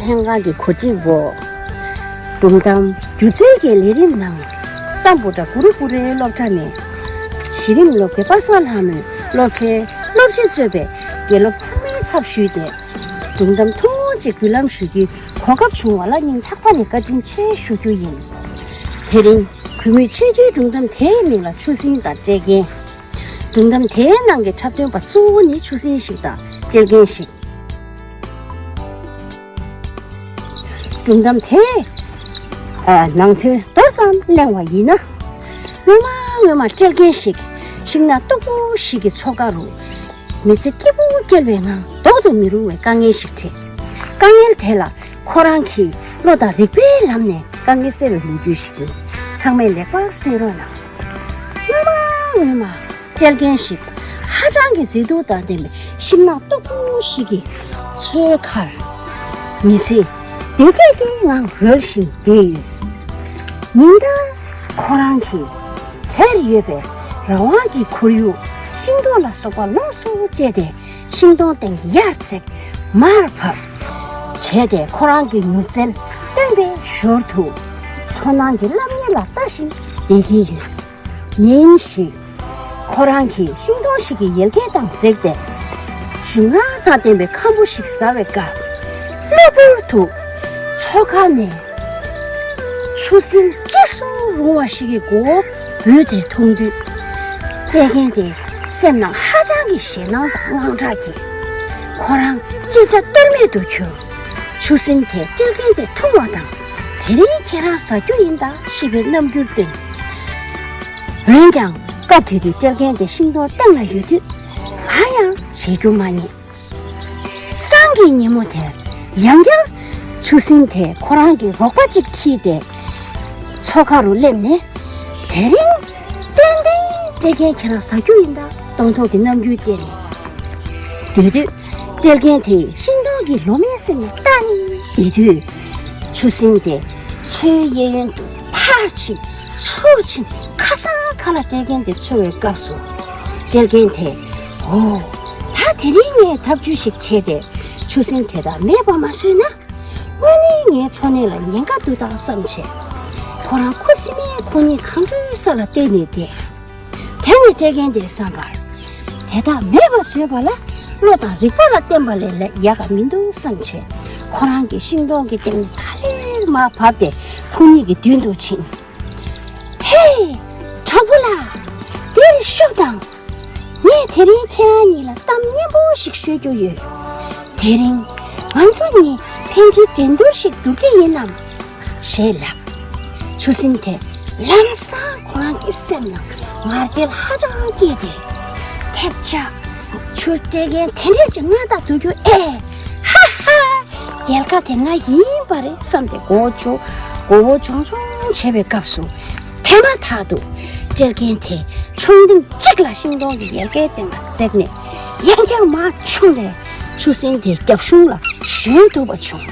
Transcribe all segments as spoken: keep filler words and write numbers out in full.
ལྷན་ཁང་གི་གོ་སྒྲིག་འོག་སྒྲུང་གཏམ་སྒྱུ་རྩལ་གྱི་ལས་རིམ་ནང་སམ་བྷོ་ཊ་གུ་རུ་ཀུ་རུའི་སློབ་གྲྭ་ནས་གཞི་རིམ་སློབ་དགེ་པ་སངས་ལྷ་མོས་སློབ་གྲྭའི་སློབ་སྤྱི་གཙོས་པའི་དགེ་སློབ་ཚང་མའི་ཚབ་ཞུས་ཏེ། སྒྲུང་གཏམ་ཐུང་ངུ་ཅིག་འབུལ་ལམ་ཞུ་རྒྱུའི་གོ་སྐབས་བྱུང་བ་ལ་སྙིང་ཐག་པ་ནས་བཀའ་དྲིན་ཆེ་ཞུ་རྒྱུ་ཡིན། དེ་རིང་གུས་མོས་ཆེད་བརྗོད་སྒྲུང་གཏམ་དེའི་མིང་ལ་ཆུ་སྲིན་དང་སྤྲེལ་རྒན། སྒྲུང་གཏམ་དེའི་ནང་གི་འཁྲབ་སྟོན་པ་གཙོ་བོ་ནི་ཆུ་སྲིན་ཞིག་དང་སྤྲེལ་རྒན་ཞིག་སྒྲུང་གཏམ་དེ་ནང་དོན་མདོ་ཙམ་གླེང་བ་ཡིན་ན། སྔོན་མ་སྔོན་མ་སྤྲེལ་རྒན་ཞིག་ཤིང་ནགས་སྟུག་པོ་ཞིག་གི་མཚོ་ཁ་རུ་མི་ཚེ་སྐྱིད་པོ་སྐྱེལ་བའི་ངང་ལྡོག་ཏུ་མི་རུང་བའི་དཀའ་ངལ་ཞིག་འཕྲད། དཀའ་ངལ་དེ་ལ་ཁོ་རང་གིས་བློ་དང་རིག་པའི་ལམ་ནས་དཀའ་ངལ་སེལ་བའི་ལོ་རྒྱུས་ཤིག་ཡིན། ཚང་མས་ལེགས་པར་གསན་རོགས་གནང་། སྔོན་མ་སྔོན་མ་སྤྲེལ་རྒན་ཞིག་ཧ་ཅང་གི་མཛེས་སྡུག་དང་ལྡན་པའི་ཤིང་ནགས་སྟུག་པོ་ཞིག་གི་མཚོའི་ཁར་མི་ཚེ་བདེ་སྐྱིད་ཀྱི་ངང་རོལ་བཞིན་བསྡད་ཡོད། ཉིན་ལྟར་ཁོ་རང་གིས་དེར་ཡོད་པའི་རང་དབང་གི་ཁོར་ཡུག་ཤིང་ཏོག་ལ་སོགས་པ་ལོངས་སུ་སྤྱད་དེ། ཤིང་སྡོང་སྟེང་ཡར་འཛེགས་མར་བབས་བྱས་ཏེ། ཁོ་རང་གི་མྱུར་རྩལ་སྟོན་པའི་ཞོར་དུ་མཚོ་ནང་གི་སློབ་གཉེར་ལ་ལྟ་བཞིན་བསྡད་ཀྱི་ཡོད། ཉིན་ཞིག་ཁོ་རང་གིས་ཤིང་སྡོང་ཞིག་གི་ཡལ་གའི་སྟེང་འཛེགས་ཏེ། ཞིམ་མངར་དང་ལྡན་པའི་ཁམ་བུ་ཞིག་ཟ་བའི་སྐབས། གློ་བུར་དུ་མཚོ་ཁ་ནས་ཆུ་སྲིན་གཅིག་སུ་རུང་བ་ཞིག་གི་མགོ་བོ་འབུས་ཏེ་མཐོང་དུས། སྤྲེལ་རྒན་དེ་སེམས་ནང་ཧ་ཅང་གི་ཞེད་སྣང་དང་དངངས་སྐྲག་སྐྱེས། ཁོ་རང་ཅི་བྱ་གཏོལ་མེད་དུ་གྱུར། ཆུ་སྲིན་དེས་སྤྲེལ་རྒན་དེ་མཐོང་བ་དང་། དེ་རིང་ཁྱེད་རང་ཟ་རྒྱུ་ཡིན་ད་ཞེས་པའི་རྣམ་འགྱུར་བསྟན། འོན་ཀྱང་སྐབས་དེ་དུས་སྤྲེལ་རྒན་དེ་ཤིང་སྡོང་སྟེང་ལ་ཡོད་དུས་གང་ཡང་བྱེད་རྒྱུ་མ་རྙེད། སང་གི་ཉིན་མོ་དེར་ཡང་བསྐྱར་ཆུ་སྲིན་དེས་ཁོ་རང་གི་རོགས་པ་གཅིག་ཁྲིད་དེ་མཚོ་ཁ་རུ་སླེབས་ནས། དེ་རིང་ཏན་ཏན་སྤྲེལ་རྒན་ཁྱེད་རང་ཟ་རྒྱུ་ཡིན་ད་སྟོང་ཐོག་གི་རྣམ་འགྱུར་བསྟན་ནས་སྡོད་དུས། སྤྲེལ་རྒན་དེས་ཤིང་སྡོང་གི་ལོ་མའི་སེམས་ལ་བལྟས་ནས་བསྡད་དུས། ཆུ་སྲིན་དེ་མཚོའི་གཡས་གཡོན་དུ་ཕར་ཕྱིན་ཚུར་ཕྱིན། ཁ་སང་ཁ་ལ་སྤྲེལ་རྒན་དེ་འཚོལ་བའི་སྐབས་སུ། སྤྲེལ་རྒན་དེས། འོ། ད་དེ་རིང་ངས་ཐབས་ཇུས་ཤིག་བྱས་ཏེ་ཆུ་སྲིན་དེ་དག་མེད་པ་མ་བཟོས་ན། དངོས་གནས་ངའི་འཚོ་གནས་ལ་ཉེན་ཁ་འདུག་ད་བསམ་བྱས། ཁོ་རང་ཁུ་སིམ་མེར་ཁོ་གཉིས་གང་འཕྲོའི་ས་ལ་བལྟས་ནས་བསྡད། དེ་ནས་སྤྲེལ་རྒན་དེས་བསམ་པར། དེ་དག་མེད་པ་བཟོས་པ་ལ་བློ་དང་རིག་པ་ལ་བརྟེན་པ་ལས་ལས་ཡག་ག་མི་འདུག་བསམ་བྱས། ཁོ་རང་གི་ཤིང་སྡོང་གི་སྟེང་ནས་ག་ལེར་མར་བབས་ཏེ་ཁོ་གཉིས་ཀྱི་མདུན་དུ་ཕྱིན། ཧེ། དྲང་པོ་ལ། འདིར་ཤོག་དང་། ངས་དེ་རིང་ཁྱེད་རང་གཉིས་ལ་གཏམ་སྙན་པོ་ཞིག་ཤོད་རྒྱུ་ཡོད། དེ་རིང་ང་ཚོ་གཉིས་ཕན་ཚུན་འགྲན་བསྡུར་ཞིག་བསྡུར་གྱི་ཡིན་ནམ། ཞེས་ལབ། ཆུ་སྲིན་དེ་ལམ་སང་ཁོ་རང་གི་སེམས་ནང་ངར་དལ་ཧ་ཅང་སྐྱེས་ཏེ། ཐེབས་ཆག་ཆུ་སྤྲེལ་མཁན་དེ་འདྲས་ཅིག་མངའ་བདག་བསྡུར་རྒྱུ་ཨེ། ཧ་ཧ། རྒྱལ་ཁ་དེ་ང་ཡིན་པ་རེད་བསམ་སྟེ་མགོ་བོ་མགོ་བོ་གྱོང་གྱོང་བྱེད་པའི་སྐབས་སུ། དེ་མ་ཐག་ཏུ་སྤྲེལ་མཁན་དེ་མཆོང་ལྡིང་གཅིག་ལ་ཤིང་སྡོང་གི་ཡལ་གའི་སྟེང་ལ་འཛེགས་ནས་ཡང་བསྐྱར་མར་མཆོངས་ནས་ཆུ་སྲིན་དེའི་རྒྱབ་གཞུང་ལ་ཞོན་ཐུབ་པ་བྱུང་།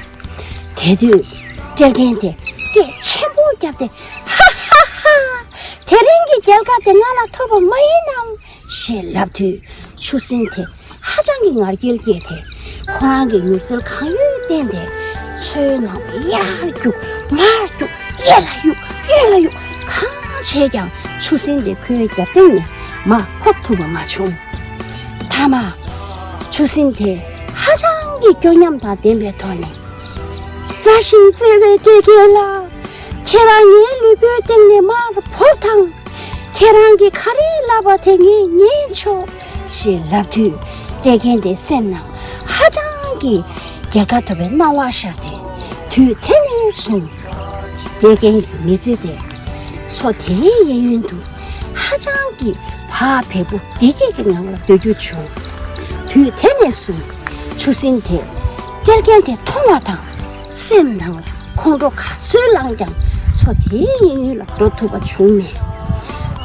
དེ་དུས་སྤྲེལ་མཁན་དེ་སྐད་ཆེན་པོ་བརྒྱབ་སྟེ། ཧ་ཧ་ཧ། དེ་རིང་གི་རྒྱལ་ཁ་དེ་ང་ལ་ཐོབ་པ་མ་ཡིན་ནམ། ཞེས་ལབ་དུས་ཆུ་སྲིན་དེ་ཧ་ཅང་གི་ངར་སྐད་སྐྱེས་ཏེ། ཁོ་རང་གི་མྱུར་རྩལ་གང་ཡོད་བསྟན་ཏེ། མཚོའི་ནང་ཡར་རྒྱུག་མར་རྒྱུག་གཡས་ལ་གཡུག་གཡོན་ལ་གཡུག་གང་བྱས་ཀྱང་ཆུ་སྲིན་དེ་ཁོའི་རྒྱབ་སྟེང་ནས་མར་ཕབ་ཐུབ་པ་མ་བྱུང་། མཐའ་མ། ཆུ་སྲིན་དེ་ཧ་ཅང་གི་སྐྱོ་ཉམས་དང་ལྡན་པའི་ཐོག་ནས། མཛའ་ཞིང་བརྩེ་བའི་སྤྲེལ་རྒན་ལགས། ཁྱེད་རང་ངའི་ལུས་པོའི་སྟེང་ནས་མར་བབས་དང་། ཁྱེད་རང་གིས་ག་རེ་ལབ་པ་དེ་ངས་ཉན་ཆོག་ཅེས་ལབ་དུས་སྤྲེལ་རྒན་དེའི་སེམས་ནང་ཧ་ཅང་གི་རྒྱལ་ཁ་ཐོབ་པའི་སྣང་བ་ཤར་ཏེ། དུས་དེ་ནས་བཟུང་སྤྲེལ་རྒན་གྱི་མི་ཚེ་དེ་མཚོ་དེའི་གཡས་གཡོན་དུ་ཧ་ཅང་གི་བག་ཕེབས་པོ་བདེ་སྐྱིད་ཀྱི་ངང་ལ་སྡོད་རྒྱུ་བྱུང་། དུས་དེ་ནས་བཟུང་ཆུ་སྲིན་དེས་སྤྲེལ་རྒན་དེ་མཐོང་བ་དང་། སེམས་ནང་ལ་ཁོང་ཁྲོ་ག་ཚོད་ལངས་ཀྱང་མཚོ་དེའི་གཡས་གཡོན་ལ་འགྲོ་ཐུབ་པ་བྱུང་མེད།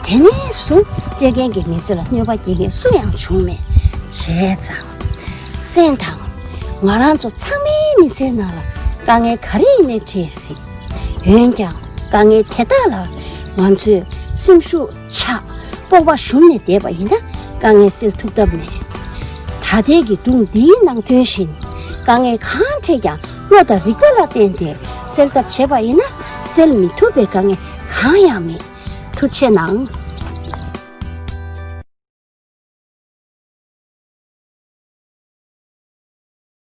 དེ་ནས་བཟུང་སྤྲེལ་རྒན་གྱི་མི་ཚེ་ལ་གནོད་པ་སྐྱེལ་མཁན་སུ་ཡང་བྱུང་མེད། བྱས་ཙང་། སེམས་དང་། ང་རང་ཚོ་ཚང་མའི་མི་ཚེའི་ནང་ལ་དཀའ་ངལ་ག་རེ་ཡིན་ནའི་འཕྲད་སྲིད། འོན་ཀྱང་དཀའ་ངལ་དེ་དག་ལ་ང་ཚོས་སེམས་ཤུགས་ཆག་སྤོབས་པ་ཞུམ་ནས་བསྡད་པ་ཡིན་ན་དཀའ་ངལ་སེལ་ཐུབ་ཐབས་མེད། ད་ལྟའི་གི་སྒྲུང་འདིའི་ནང་དོན་བཞིན་དཀའ་ངལ་གང་འཕྲད་ཀྱང་ བློ་དང་རིག་པ་ལ་བརྟེན་ཏེ་སེལ་ཐབས་བྱས་པ་ཡིན་ན་སེལ་མི་ཐུབ་པའི་དཀའ་ངལ་གང་ཡང་མེད། ཐུགས་རྗེ་གནང་།